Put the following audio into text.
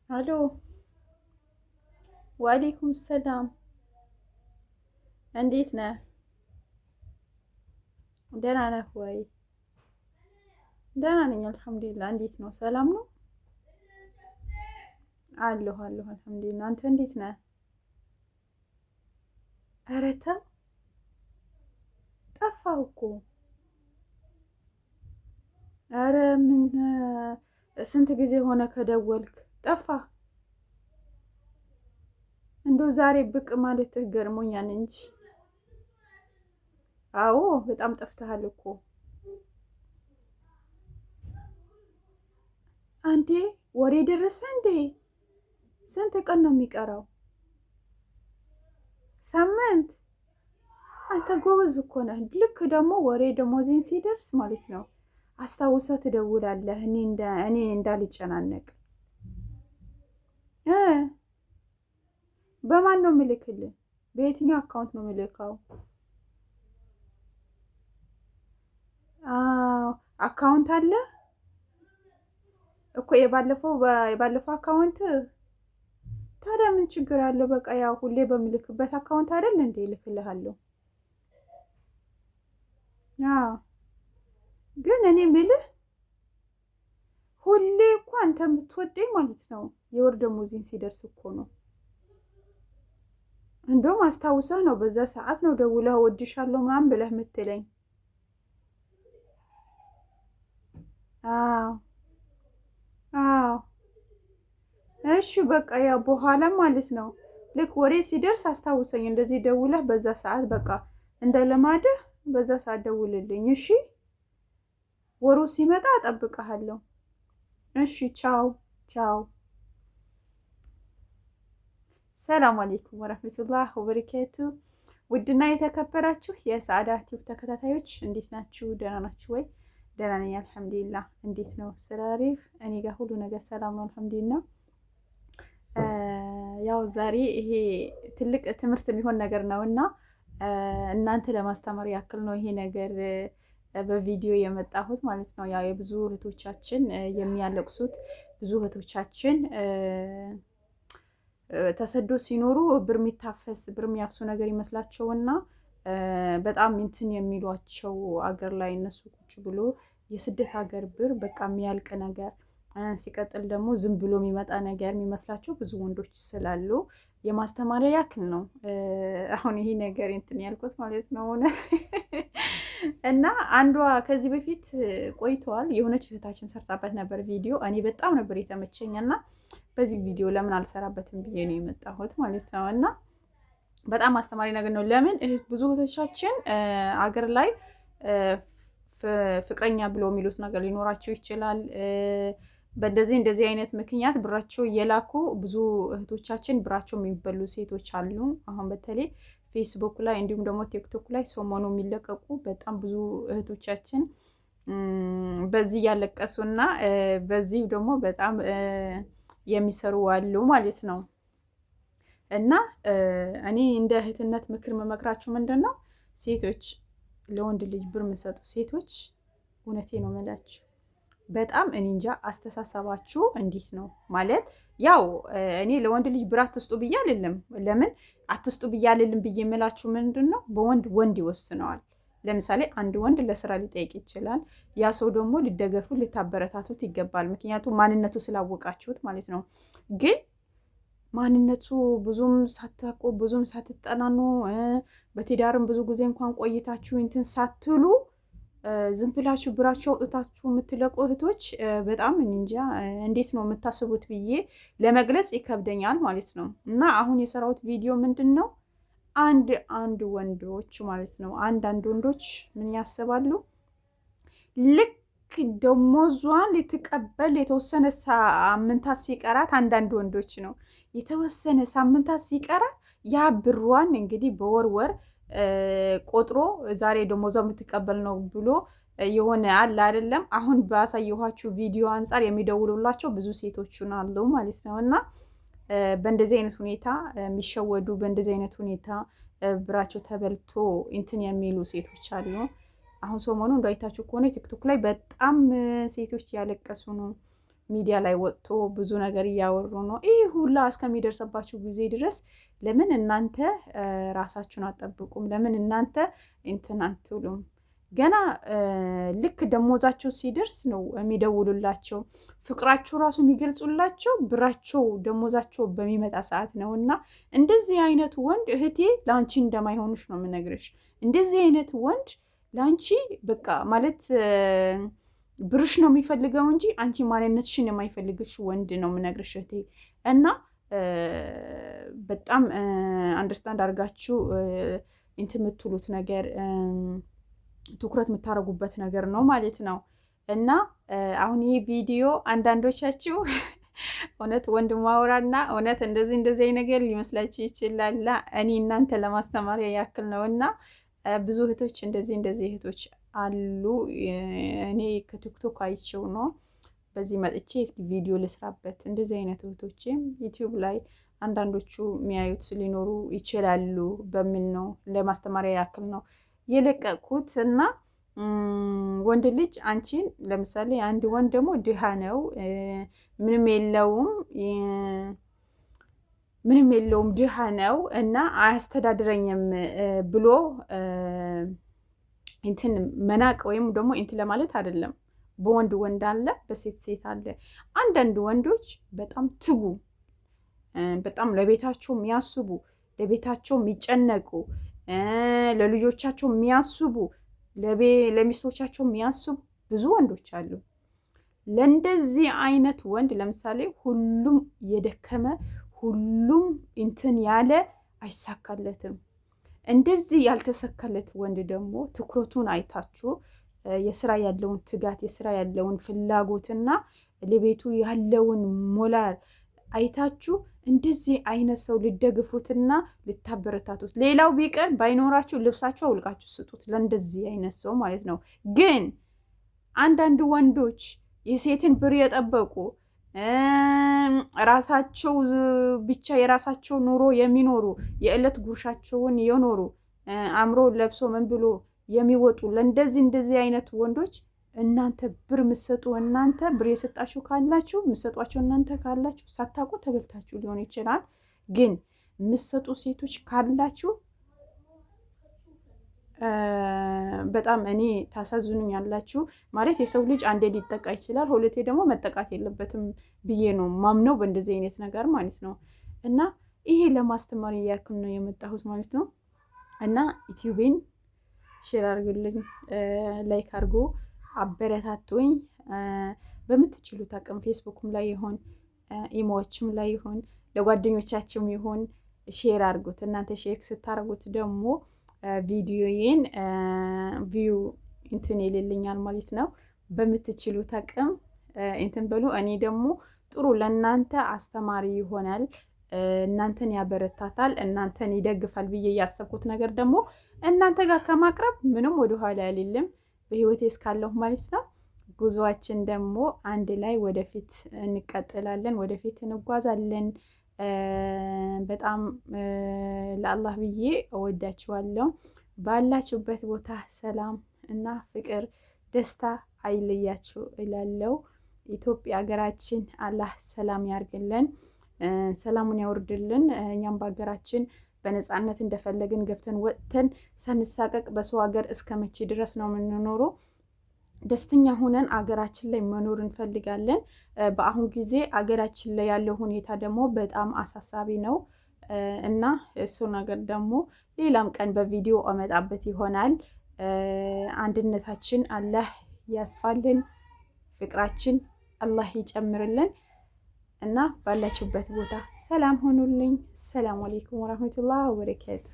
አሎ፣ ወአለይኩም ሰላም። እንዴት ነህ? ደህና ነህ ወይ? ደህና ነኝ አልሐምዱሊላህ። እንዴት ነው? ሰላም ነው? አለሁ አለሁ አልሐምዱሊላህ። አንተ እንዴት ነህ? ኧረ ተው ጠፋህ እኮ። ኧረ ምን ስንት ጊዜ ሆነ ከደወልክ? ጠፋህ። እንደው ዛሬ ብቅ ማለትህ ገርሞኛል እንጂ። አዎ በጣም ጠፍተሃል እኮ። አንዴ ወሬ ደረሰ እንዴ? ስንት ቀን ነው የሚቀረው? ሳምንት። አንተ ጎበዝ እኮ ነህ። ልክ ደግሞ ወሬ ደሞዜን ሲደርስ ማለት ነው አስታውሰህ ትደውላለህ፣ እኔ እንዳልጨናነቅ። እ በማን ነው የምልክልህ? በየትኛው account ነው የምልከው? አዎ account አለ እኮ የባለፈው account። ታዲያ ምን ችግር አለው? በቃ ያው ሁሌ በምልክበት account አይደል እንዴ እልክልሃለሁ። አዎ ግን እኔ ምልህ ሁሌ እኮ አንተ የምትወደኝ ማለት ነው የወር ደመወዜን ሲደርስ እኮ ነው። እንደውም አስታውሰህ ነው በዛ ሰዓት ነው ደውለህ እወድሻለሁ ምናምን ብለህ የምትለኝ። አዎ አዎ እሺ በቃ ያው በኋላ ማለት ነው ልክ ወሬ ሲደርስ አስታውሰኝ። እንደዚህ ደውለህ በዛ ሰዓት በቃ እንደ ልማድህ በዛ ሰዓት ደውልልኝ። እሺ ወሩ ሲመጣ እጠብቅሃለሁ። እሺ ቻው ቻው። ሰላም አለይኩም ወረህመቱላህ ወበረካቱ። ውድና የተከበራችሁ የሰዓዳ ቲዩብ ተከታታዮች እንዴት ናችሁ? ደህና ናችሁ ወይ? ደህና ነኝ አልሐምዱሊላህ። እንዴት ነው ስራ? አሪፍ። እኔ ጋር ሁሉ ነገር ሰላም ነው አልሐምዱሊላህ። ያው ዛሬ ይሄ ትልቅ ትምህርት የሚሆን ነገር ነው እና እናንተ ለማስተማር ያክል ነው ይሄ ነገር በቪዲዮ የመጣሁት ማለት ነው። ያው የብዙ እህቶቻችን የሚያለቅሱት ብዙ እህቶቻችን ተሰዶ ሲኖሩ ብር የሚታፈስ ብር የሚያፍሱ ነገር ይመስላቸውና በጣም እንትን የሚሏቸው አገር ላይ እነሱ ቁጭ ብሎ የስደት ሀገር ብር በቃ የሚያልቅ ነገር፣ ሲቀጥል ደግሞ ዝም ብሎ የሚመጣ ነገር የሚመስላቸው ብዙ ወንዶች ስላሉ የማስተማሪያ ያክል ነው አሁን ይሄ ነገር እንትን ያልኩት ማለት ነው። እና አንዷ ከዚህ በፊት ቆይተዋል የሆነች እህታችን ሰርታበት ነበር ቪዲዮ። እኔ በጣም ነበር የተመቸኝ እና በዚህ ቪዲዮ ለምን አልሰራበትም ብዬ ነው የመጣሁት ማለት ነው። እና በጣም አስተማሪ ነገር ነው። ለምን ብዙ እህቶቻችን አገር ላይ ፍቅረኛ ብሎ የሚሉት ነገር ሊኖራቸው ይችላል። በእንደዚህ እንደዚህ አይነት ምክንያት ብራቸው እየላኩ ብዙ እህቶቻችን ብራቸው የሚበሉ ሴቶች አሉ። አሁን በተለይ ፌስቡክ ላይ እንዲሁም ደግሞ ቲክቶክ ላይ ሰሞኑ የሚለቀቁ በጣም ብዙ እህቶቻችን በዚህ እያለቀሱና በዚህ ደግሞ በጣም የሚሰሩ አሉ ማለት ነው። እና እኔ እንደ እህትነት ምክር መመክራችሁ ምንድን ነው፣ ሴቶች ለወንድ ልጅ ብር የምትሰጡ ሴቶች እውነቴ ነው የምላችሁ በጣም እኔ እንጃ አስተሳሰባችሁ እንዴት ነው ማለት። ያው እኔ ለወንድ ልጅ ብር አትስጡ ብዬ አልልም። ለምን አትስጡ ብዬ አልልም ብዬ የምላችሁ ምንድን ነው፣ በወንድ ወንድ ይወስነዋል። ለምሳሌ አንድ ወንድ ለስራ ሊጠይቅ ይችላል። ያ ሰው ደግሞ ሊደገፉ ልታበረታቱት ይገባል። ምክንያቱም ማንነቱ ስላወቃችሁት ማለት ነው። ግን ማንነቱ ብዙም ሳታውቁ ብዙም ሳትጠናኑ በትዳርም ብዙ ጊዜ እንኳን ቆይታችሁ እንትን ሳትሉ ዝም ብላችሁ ብራችሁ አውጥታችሁ የምትለቁ እህቶች በጣም እንጃ እንዴት ነው የምታስቡት ብዬ ለመግለጽ ይከብደኛል ማለት ነው። እና አሁን የሰራሁት ቪዲዮ ምንድን ነው፣ አንድ አንድ ወንዶች ማለት ነው አንዳንድ ወንዶች ምን ያስባሉ? ልክ ደሞዟን ልትቀበል የተወሰነ ሳምንታት ሲቀራት፣ አንዳንድ ወንዶች ነው የተወሰነ ሳምንታት ሲቀራት ያ ብሯን እንግዲህ በወር ወር ቆጥሮ ዛሬ ደሞዟ የምትቀበል ነው ብሎ የሆነ አለ አይደለም። አሁን ባሳየኋችሁ ቪዲዮ አንጻር የሚደውሉላቸው ብዙ ሴቶችን አሉ ማለት ነው። እና በእንደዚህ አይነት ሁኔታ የሚሸወዱ፣ በእንደዚህ አይነት ሁኔታ ብራቸው ተበልቶ እንትን የሚሉ ሴቶች አሉ። አሁን ሰሞኑ እንዳይታችሁ ከሆነ ቲክቶክ ላይ በጣም ሴቶች ያለቀሱ ነው። ሚዲያ ላይ ወጥቶ ብዙ ነገር እያወሩ ነው። ይህ ሁላ እስከሚደርስባችሁ ጊዜ ድረስ ለምን እናንተ ራሳችሁን አትጠብቁም? ለምን እናንተ እንትን አትሉም? ገና ልክ ደሞዛቸው ሲደርስ ነው የሚደውሉላቸው። ፍቅራቸው ራሱ የሚገልጹላቸው ብራቸው ደሞዛቸው በሚመጣ ሰዓት ነው። እና እንደዚህ አይነት ወንድ እህቴ ለአንቺ እንደማይሆኑሽ ነው የምነግርሽ። እንደዚህ አይነት ወንድ ለአንቺ በቃ ማለት ብርሽ ነው የሚፈልገው እንጂ አንቺ ማንነትሽን የማይፈልግሽ ወንድ ነው የምነግርሽ እህቴ። እና በጣም understand አድርጋችሁ እንትን የምትሉት ነገር፣ ትኩረት የምታደርጉበት ነገር ነው ማለት ነው። እና አሁን ይህ ቪዲዮ አንዳንዶቻችሁ እውነት ወንድ ማውራና እውነት እንደዚህ እንደዚህ ነገር ሊመስላችሁ ይችላል። እኔ እናንተ ለማስተማሪያ ያክል ነው። እና ብዙ እህቶች እንደዚህ እንደዚህ እህቶች አሉ። እኔ ከቲክቶክ አይቼው ነው በዚህ መጥቼ እስኪ ቪዲዮ ልስራበት። እንደዚህ አይነት እህቶችም ዩቲዩብ ላይ አንዳንዶቹ የሚያዩት ሊኖሩ ይችላሉ በሚል ነው፣ ለማስተማሪያ ያክል ነው የለቀቅኩት። እና ወንድ ልጅ አንቺን ለምሳሌ አንድ ወንድ ደግሞ ድሃ ነው፣ ምንም የለውም፣ ምንም የለውም፣ ድሃ ነው እና አያስተዳድረኝም ብሎ እንትን መናቅ ወይም ደግሞ እንትን ለማለት አይደለም። በወንድ ወንድ አለ፣ በሴት ሴት አለ። አንዳንድ ወንዶች በጣም ትጉ፣ በጣም ለቤታቸው የሚያስቡ፣ ለቤታቸው የሚጨነቁ፣ ለልጆቻቸው የሚያስቡ፣ ለሚስቶቻቸው የሚያስቡ ብዙ ወንዶች አሉ። ለእንደዚህ አይነት ወንድ ለምሳሌ ሁሉም የደከመ፣ ሁሉም እንትን ያለ አይሳካለትም። እንደዚህ ያልተሰካለት ወንድ ደግሞ ትኩረቱን አይታችሁ የስራ ያለውን ትጋት፣ የስራ ያለውን ፍላጎትና ለቤቱ ያለውን ሞራል አይታችሁ እንደዚህ አይነት ሰው ልደግፉትና ልታበረታቱት፣ ሌላው ቢቀር ባይኖራችሁ ልብሳችሁ አውልቃችሁ ስጡት፣ ለእንደዚህ አይነት ሰው ማለት ነው። ግን አንዳንድ ወንዶች የሴትን ብር የጠበቁ፣ ራሳቸው ብቻ የራሳቸው ኑሮ የሚኖሩ፣ የዕለት ጉርሻቸውን የኖሩ፣ አምሮ ለብሶ ምን ብሎ የሚወጡ፣ ለእንደዚህ እንደዚህ አይነት ወንዶች እናንተ ብር ምሰጡ፣ እናንተ ብር የሰጣችሁ ካላችሁ፣ ምሰጧቸው እናንተ ካላችሁ ሳታውቁ ተበልታችሁ ሊሆን ይችላል። ግን ምሰጡ ሴቶች ካላችሁ በጣም እኔ ታሳዝኑኛላችሁ። ማለት የሰው ልጅ አንዴ ሊጠቃ ይችላል፣ ሁለቴ ደግሞ መጠቃት የለበትም ብዬ ነው ማምነው በእንደዚህ አይነት ነገር ማለት ነው። እና ይሄ ለማስተማር ያክል ነው የመጣሁት ማለት ነው። እና ዩቲዩቤን share አድርጉልኝ፣ like አድርጎ አበረታቱኝ። በምትችሉት አቅም ፌስቡክም ላይ ይሁን፣ ኢሞዎችም ላይ ይሁን፣ ለጓደኞቻችሁም ይሁን share አድርጉት። እናንተ share ስታደርጉት ደግሞ ቪዲዮዬን view እንትን ይልልኛል ማለት ነው። በምትችሉት አቅም እንትን በሉ። እኔ ደግሞ ጥሩ ለእናንተ አስተማሪ ይሆናል፣ እናንተን ያበረታታል፣ እናንተን ይደግፋል ብዬ ያሰብኩት ነገር ደግሞ እናንተ ጋር ከማቅረብ ምንም ወደኋላ አይልም በህይወቴ እስካለሁ ማለት ነው። ጉዞአችን ደግሞ አንድ ላይ ወደፊት እንቀጥላለን፣ ወደፊት እንጓዛለን። በጣም ለአላህ ብዬ እወዳችኋለሁ። ባላችሁበት ቦታ ሰላም እና ፍቅር፣ ደስታ አይለያችሁ እላለሁ። ኢትዮጵያ ሀገራችን አላህ ሰላም ያርግልን፣ ሰላሙን ያወርድልን። እኛም በሀገራችን በነፃነት እንደፈለግን ገብተን ወጥተን ሳንሳቀቅ በሰው ሀገር እስከ መቼ ድረስ ነው የምንኖረው? ደስተኛ ሆነን አገራችን ላይ መኖር እንፈልጋለን። በአሁን ጊዜ አገራችን ላይ ያለው ሁኔታ ደግሞ በጣም አሳሳቢ ነው እና እሱ ነገር ደግሞ ሌላም ቀን በቪዲዮ እመጣበት ይሆናል። አንድነታችን አላህ ያስፋልን፣ ፍቅራችን አላህ ይጨምርልን እና ባላችሁበት ቦታ ሰላም ሆኑልኝ። ሰላም አለይኩም ወራህመቱላህ ወበረካቱ።